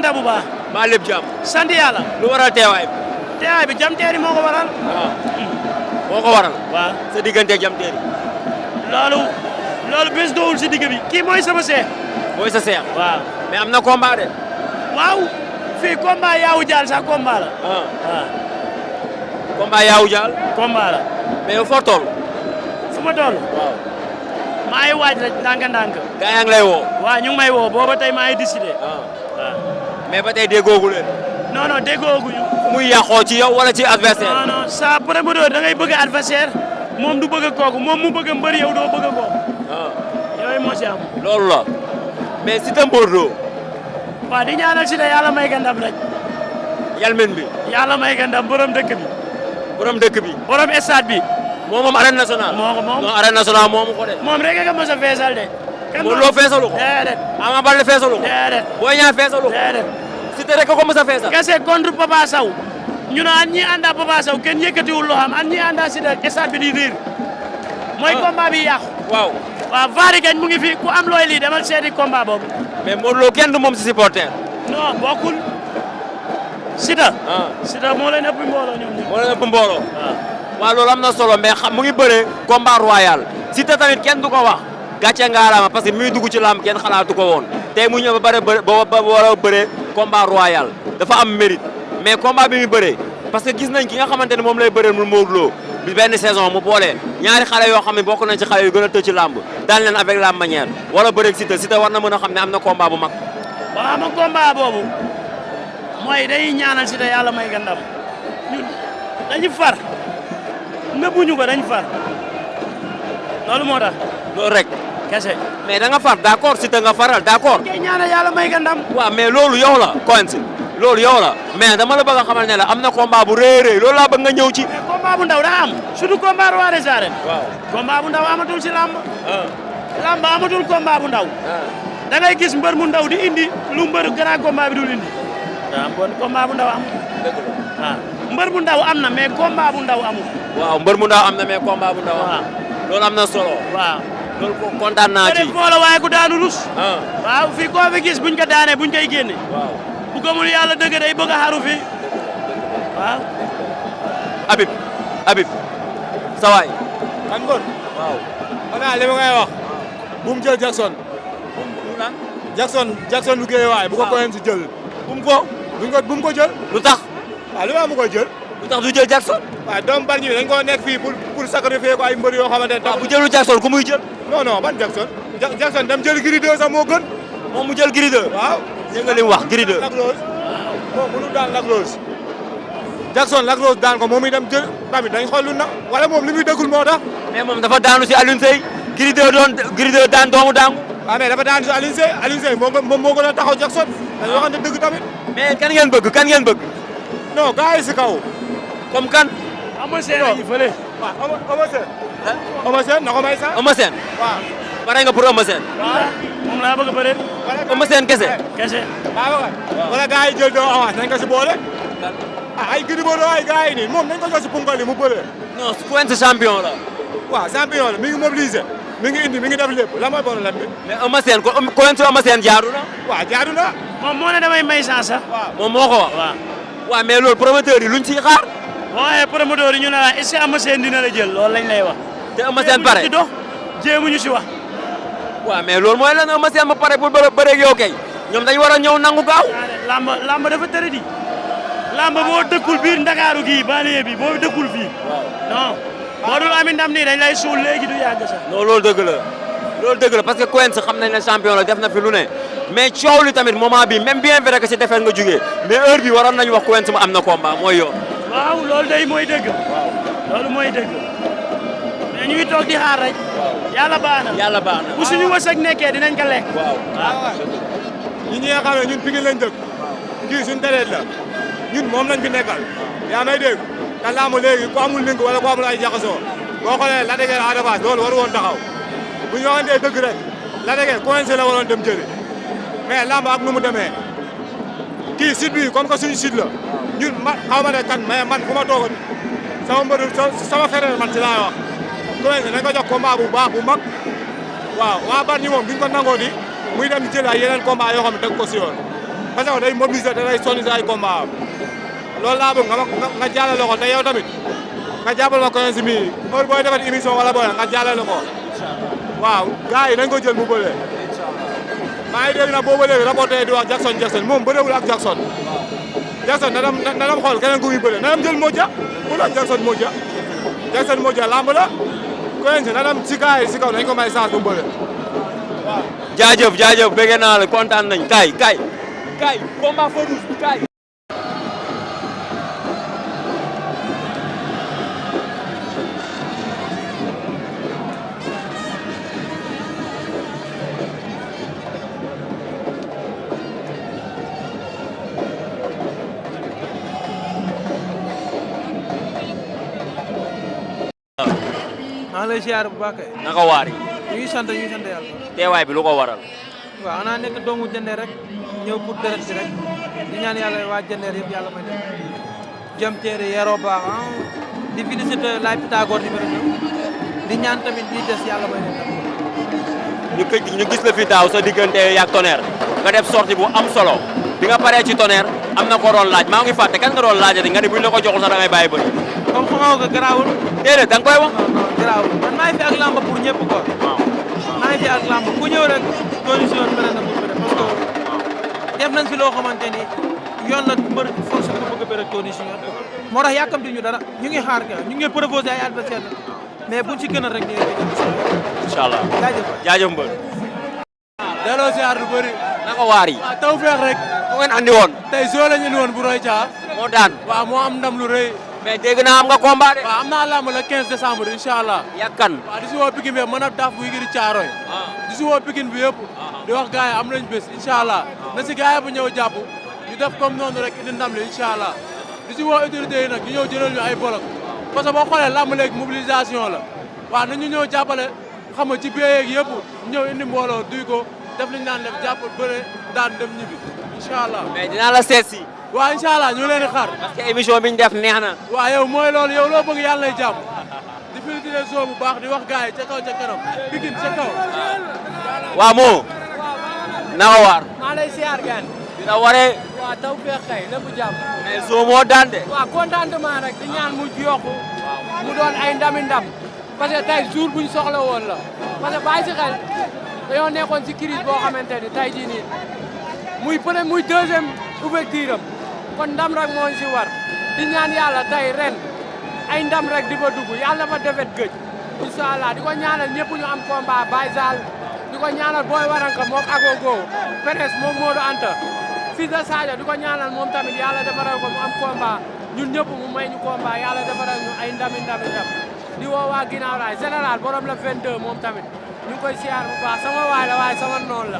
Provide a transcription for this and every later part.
sant bu baax. maa lépp jàmm. sant yàlla. lu waral teewaay bi. teewaay bi jam teeri moo ko waral. waaw. moo ko waral. waaw sa digganteeg jam teeri. loolu bés doowul si digg bi kii mooy sama seex. mooy sa seex. waaw mais am na combat de. waaw fii combat yaawu jaal sax combat la. waaw. combat yaawu jaal. combat la. mais yow foo toll. fu ma toll. waaw. maa ngi waaj rek ndànk-ndànk. gaa yaa ngi lay woo. waaw ñu ngi may woo booba tey maa ngi décidé. waaw. mais ba tey déggoogu leen. non déggooguñu. muy yàqoo ci yow wala ci adversaire. non sa promoteur da ngay bëgg adversaire moom du bëgg kooku moom mu bëgg mbër yow doo bëgg kooku. yooyu moo ci am. loolu la mais Siteu Modou Lô. waaw di ñaanal Siteu yàlla may ka ndam rek. yalmen bi. yàlla may ka ndam borom dëkk bi. borom dëkk bi. borom stade bi. moom arène nationale. moo ko moom non arène nationale moomu ko de. moom rek nga mos a feesal de. Modou Lô feesalu ko. déedéet. Ama Baldé feesalu ko. déedéet. Boy Niang feesalu ko. déedéet. Siteu rek ko mos a feesal. kese contre Papa Sow. ñu ne an ñi ànda Papa Sow kenn yëkkatiwul loo xam an ñi ànda Siteu stade bi di riir. mooy combat bi yàqu. waaw. waaw Vari gañ mu ngi fi ku am looy lii demal seeti combat boobu. mais Modou Lô kenn du moom si supporter. non bokkul. Siteu. Siteu moo leen ëpp mbooloo ñoom ñoom. moo leen ëpp mbooloo. waaw loolu am na solo mais mu ngi bëree combat royal Siteu tamit kenn du ko wax gàcce ngaalaama parce que mi ngi dugg ci lamb kenn xalaatu ko woon tey mu ñëw ba war a bëree combat royal dafa am mérite mais combat bi muy bëree parce que gis nañ ki nga xamante ne moom lay bëree mu Modou Lô bi benn saison mu boole ñaari xale yoo xam ne bokk nañ ci xale yu gën a tëj ci lamb daan leen avec la manière wala bëreeg Siteu war na mën a xam ne am na combat bu mag. waaw ama combat boobu mooy day ñaanal Siteu yàlla may nga ndam ñun dañu far. nëbbuñu ko dañ far loolu moo tax. loolu rek. kese. mais da nga far d'accord Siteu nga faral d'accord. kay ñaanal yàlla may nga ndam. waaw mais loolu yow la Quench loolu yow la mais dama la bëgg a xamal ne la am na combat bu rëy rëy loolu laa bëgg nga ñëw ci. mais combat bu ndaw daa am surtout combat roi des arènes. waaw combat bu ndaw amatul si lamb. lamb amatul combat bu ndaw. da ngay gis mbër mu ndaw di indi lu mbër grand combat bi dul indi. daa am kon combat bu ndaw am. dëgg la waaw mbër bu ndaw am na mais combat bu ndaw amul. waaw mbër mu ndaw am na mais combat bu ndaw amul. loolu am na solo. waaw loolu kontaan naa ci. foo la waaye ku daanu rus. waaw fii koo fi gis buñ ko daanee buñ koy génne. waaw bu gëmul yàlla dëgg day bëgg a xaru fii waaw. Habib sa waay. kan ngoon. waaw. xanaa li ma ngay wax. bu mu jël Jackson. Jackson bu géej waay bu ko koyeen si jël. bu mu ko jël. lu tax. waaw li ma mu koy jël. lu tax du jël Jackson. waaw doomu bari ñi dañ koo nekk fii pour sacrifier ko ay mbër yoo xamante ne. waaw bu jëlu Jackson ku muy jël. non ban Jackson. Jackson dem jël Gris 2 sax moo gën. moom mu jël Gris 2. waaw. dégg nga li mu wax Gris 2. Lac Rose moom mënul daan Lac Rose. Jackson Lac Rose daan ko moom itam jël tamit dañ xool lu na wala moom li muy dëggul moo tax. mais moom dafa daanu si Alioune Seye. Gris 2 daan doomu daangu. waaw mais dafa daan si Alioune Seye moom moo gën a taxaw Jackson. dañu waxante dëgg tamit. mais kan ngeen bëgg. non gars yi si kaw. comme kan. Eumeu Sène a ngi fële. waaw Eumeu Sène na ko may sax. Eumeu Sène. waaw. pare nga pour Eumeu Sène. waaw moom laa bëgg a bëre. Eumeu Sène kese. kese. waaw wala gars yi jël doo avance nañ ko si boole. ay Gris Bordeaux ay gars yi nii moom nañ ko jox si punkal yi mu bëree. non Quench champion la. waaw champion la mi ngi mobilisé mi ngi indi mi ngi def lépp la mooy problème bi. mais Eumeu Sène Quench Eumeu Sène jaadu na. waaw jaadu na. moom moo ne damay may chance sax. waaw moom moo ko wax. waaw. waaw mais loolu promoteur yi luñ ciy xaar. boo waxee promoteur yi ñu ne la est-ce que Eumeu Sène dina la jël loolu lañ lay wax. te Eumeu Sène pare jéemuñu ci dox jéemuñu si wax. waaw mais loolu mooy lan Eumeu Sène ba pare pour bëreeg yow kay ñoom dañu war a ñëw nangu gaaw. lamba dafa tëri di. lamba boo dëkkul biir Ndakaaru gii banlieue bi boo dëkkul fii. non boo dul ami ndam nii dañ lay suul léegi du yàgg sax. non loolu dëgg la loolu dëgg la parce que Quench xam nañ ne champion la def na fi lu ne mais coow li tamit moment bi même bien vrai que si defet nga jugee mais heure bi waroon nañu wax Quench mu am na combat mooy yoon. waaw loolu day mooy dëgg. loolu mooy dëgg. mais ñu ngi toog di xaar rek. yàlla baax na. yàlla baax na bu suñu wërsëg nekkee dinañ ko lekk. waaw. ñi nga xam ne ñun Pikine lañ dëkk. kii suñu deret la ñun moom lañ fi nekkal. yaa may dégg te làmb léegi ku amul link wala ku amul ay jaxasoo boo xoolee la dëgër Ada Fass loolu waru woon taxaw bu ñu waxantee dëgg rek la dëgër Quench la waroon dem jëli mais làmb ak nu mu demee kii site bi comme que suñu site la ñun xaw ma ne kan mais man fu ma toogoon sama mbër sama frère man ci laay wax Quench nañ ko jox combat bu baax bu mag waaw waa Bargny moom duñ ko nangoo di muy dem di jël ay yeneen combat yoo xam ne teg ko si yoon parce que day mobiliser te day sonn si ay combat am loolu laa bëgg nga jàllale ko te yow tamit nga jàppal ma Quench mi heure booy defat émission wala booy nga jàllale ko waaw gars yi nañ ko jël mu bëree maa ngi dégg nag boobu léegi rapporté di wax Jackson moom bëreewul ak Jackson na dem xool keneen ku muy bëree na dem jël Modja bu doon Jackson Modja lamb la Quench na dem si gars yi si kaw nañ ko may chance bu bëree waaw. jaajëf bëgg naa la kontaan nañ kaay combat feu rouge bi kaay. maa ngi lay ziar bu baax kay. naka waar yi. ñu ngi sant yàlla. teewaay bi lu ko waral. waaw xanaa nekk doomu Jandeer rek ñëw pour deret si rek di ñaan yàlla waa Jandeer yëpp yàlla may def jëm téere yaroo baax di féliciter Laye Pythagore numéro 2 di ñaan tamit di des yàlla may def. ñu gis la fi daaw sa diggante yaag Tonnerre nga def sortie bu am solo bi nga paree ci Tonnerre am na ko doon laaj maa ngi fàtte kan nga doon laajati nga ne buñ la ko joxul sax da ngay bàyyi bëri. comme xamoo ko garaawul. déedéet da nga koy wax. non garaawul man maa ngi fi ak làmb pour ñëpp quoi. waaw maa ngi fi ak làmb ku ñëw rek condition bi na pour bëre parce que def nañ fi loo xamante ni yoon la mbër force bi nga bëgg a bëre condition moo tax yàkkamti ñu dara ñu ngi xaar ka ñu ngi proposé ay adversaire mais buñ ci gënal rek ñu incha allah jaajëf mbër. delloo ziar lu bëri. naka waar yi. taw feex rek. ku ngeen andi woon. tey zoo la ñu indi woon bu Roy Thia. moo daan. waaw moo am ndam lu rëy. mais dégg naa am nga combat de. waaw am naa lamb le 15 décembre incha allah. yakkan. waaw di si woo Pikine bi mën a taf buy giri Caaroy. di si woo Pikine bi yëpp. di wax gars yi am nañ bés incha allah. na si gars yi bu ñëw jàpp ñu def comme noonu rek indi ndam li incha allah. di si woo autorités yi nag ñu ñëw jëlal ñu ay bolok parce que boo xoolee lamb léegi mobilisation la waaw nañu ñëw jàppale xam nga ci biir yeeg yëpp ñëw indi mbooloo duy ko def li ñu naan def jàpp bëre daan dem ñibbi incha allah. mais dinaa la seet si. waaw incha allah ñu leen di xaar. parce que émission bi ñu def neex na. waaw yow mooy loolu yow loo bëgg yàlla lay jàmm di féliciter zoo bu baax di wax gars yi ca kaw ca kanam Pikine ca kaw. waaw moo. naka waar. maa lay siyaar gan. dina waree. waaw taw feex kay lépp jàmm. mais zoo moo daan de. waaw contentement rek di ñaan mu yokku mu doon ay ndami ndam parce que tey jour buñ soxla woon la parce que bàyyi si xel dañoo nekkoon si crise boo xamante ni tey jii nii muy deuxième ouverture am kon ndam rek moo si war di ñaan yàlla tey ren ay ndam rek di fa dugg yàlla fa defet gëj incha allah di ko ñaanal ñëpp ñu am combat Baye Sall di ko ñaanal Boy Waranka moom Agogo Peres moom Modou Anta fils de Sadio di ko ñaanal moom tamit yàlla defaral ko mu am combat ñun ñëpp mu may ñu combat yàlla defaral ñu ay ndam di woo waa ginnaaw raay général borom la 22 moom tamit ñu ngi koy siyaar bu baax sama waay la waaye sama noonu la.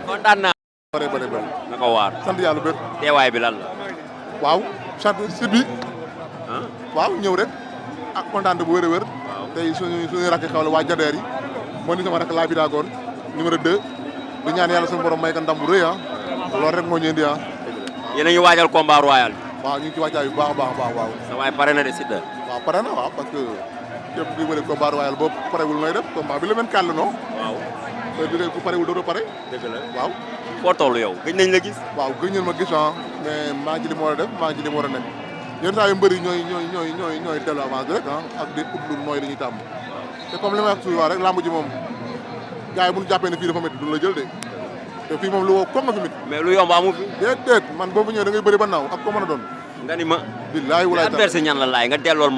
kontaan naa. bëri naka waar. sant yàlla bépp. teewaay bi lan la. waaw sant si bi waaw ñëw rek ak kontaan bu wér a wér. tey suñu rakk xew la waa Jandeer yi moo ni sama rakk Laye Pythagore numéro 2 di ñaan yàlla suñu borom may ka ndam bu rëy loolu rek moo ñu indi yéen a ngi waajal combat royal bi. waaw ñu ngi ci wàccaay bu baax a baax waaw. sa waay pare na de Siteu. waaw pare na waaw parce que képp kuy bëri combat royal boobu parewul nooy def combat bi la mel kàll non. waaw. te di ku parewul doo pare. dëgg la waaw. foo toll yow gëj nañ la gis. waaw gëj nañ ma gis mais maa ngi ci li mu war a def maa ngi ci li mu war a nekk yenn saa yu mbëri ñooy dellu avance rek ak di ut lu nooy li ñuy tàmm te comme li ma wax souvent rek lamb ji moom gars yi bu ñu jàppee ne fii dafa métti duñ la jël de te fii moom lu woo comme nga fi mit mais lu yomb amu fi. déedéet man boobu ñëwee da ngay bëri ba naaw ak ko mën a doon. nga ni ma. billaay walaay adversaire ñan la laay nga delloo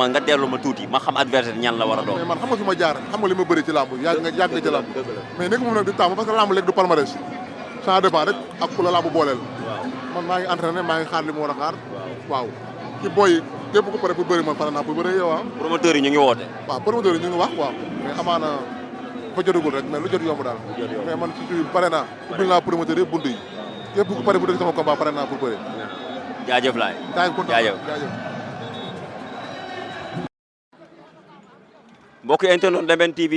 ma tuuti ma xam adversaire ñan la war a doon. mais man xam nga fi ma jaar xam nga li ma bëri ci lamb yàgg nga ci lamb mais nekk moom nag di tàmm parce que lamb léegi du palmarès ça dépend rek ak ku la lamb booleel man maa ngi entraîné maa ngi xaar li mu war a xaar waaw ci boy képp ku pare pour bëri man pare naa pour bëri yow promoteur yi ñu ngi woote. waaw promoteur yi ñu ngi wax waaw mais amaana fa jotagul rek mais lu jot yomb daal mais man surtout pare naa ubbil naa promoteur yëpp bunt yi képp ku pare bu dëgg sama combat pare naa pour bëri jaajëf laay jaajëf mbokk internet Ndembene TV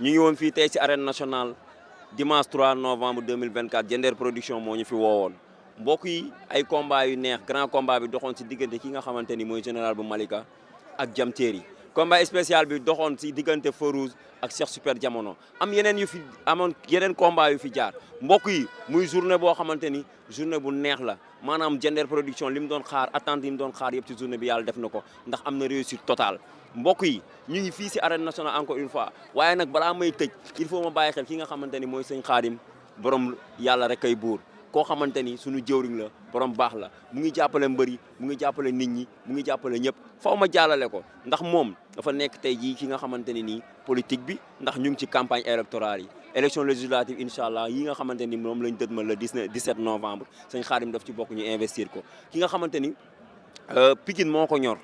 ñu ngi woon fii tey ci arène nationale dimanche 3 novembre 2024 Diender production moo ñu fi woowoon mbokk yi ay combat yu neex grand combat bi doxoon ci diggante ki nga xamante ni mooy général bu Malika ak Diam Terry combat spécial bi doxoon si diggante Feu Rouge ak Cheikh Super Jamono am yeneen yu fi amoon yeneen combat yu fi jaar mbokk yi muy journée boo xamante ni journée bu neex la maanaam Diender Production li mu doon xaar attente yi mu doon xaar yëpp ci journée bi yàlla def na ko ndax am na réussite totale mbokk yi ñu ngi fii si arène nationale encore une fois waaye nag balaa may tëj il faut ma bàyyi xel ki nga xamante ni mooy sëñ Xaadim borom yàlla rek kay buur koo xamante ni suñu jëwriñ la borom baax la mu ngi jàppale mbëri mu ngi jàppale nit ñi mu ngi jàppale ñëpp faw ma jàllale ko ndax moom dafa nekk tey jii ki nga xamante ne nii politique bi ndax ñu ngi ci campagne électorale yi élection législative incha allah yi nga xamante ni moom lañ dëdmal le 17 novembre sëñ Xaadim daf ci bokk ñu investir ko ki nga xamante ni Pikine moo ko ñor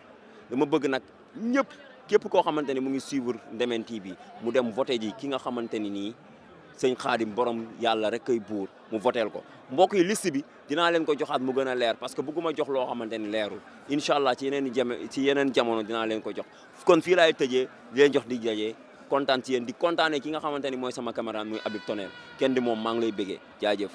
dama bëgg nag ñëpp képp koo xamante ni mu ngi suivre Ndemen TV mu dem voté ji ki nga xamante ni nii sëñ Xaadim borom yàlla rek kay buur mu voteel ko mbokk yi liste bi dinaa leen ko joxaat mu gën a leer parce que bëgguma jox loo xamante ni leerul incha allah ci yeneen jamono dinaa leen ko jox kon fii laay tëjee di leen jox di jajee kontaan ci yéen di kontaanee ki nga xamante ni mooy sama caméraman muy Habib Tonnerre kenn di moom maa ngi lay bëggee jaajëf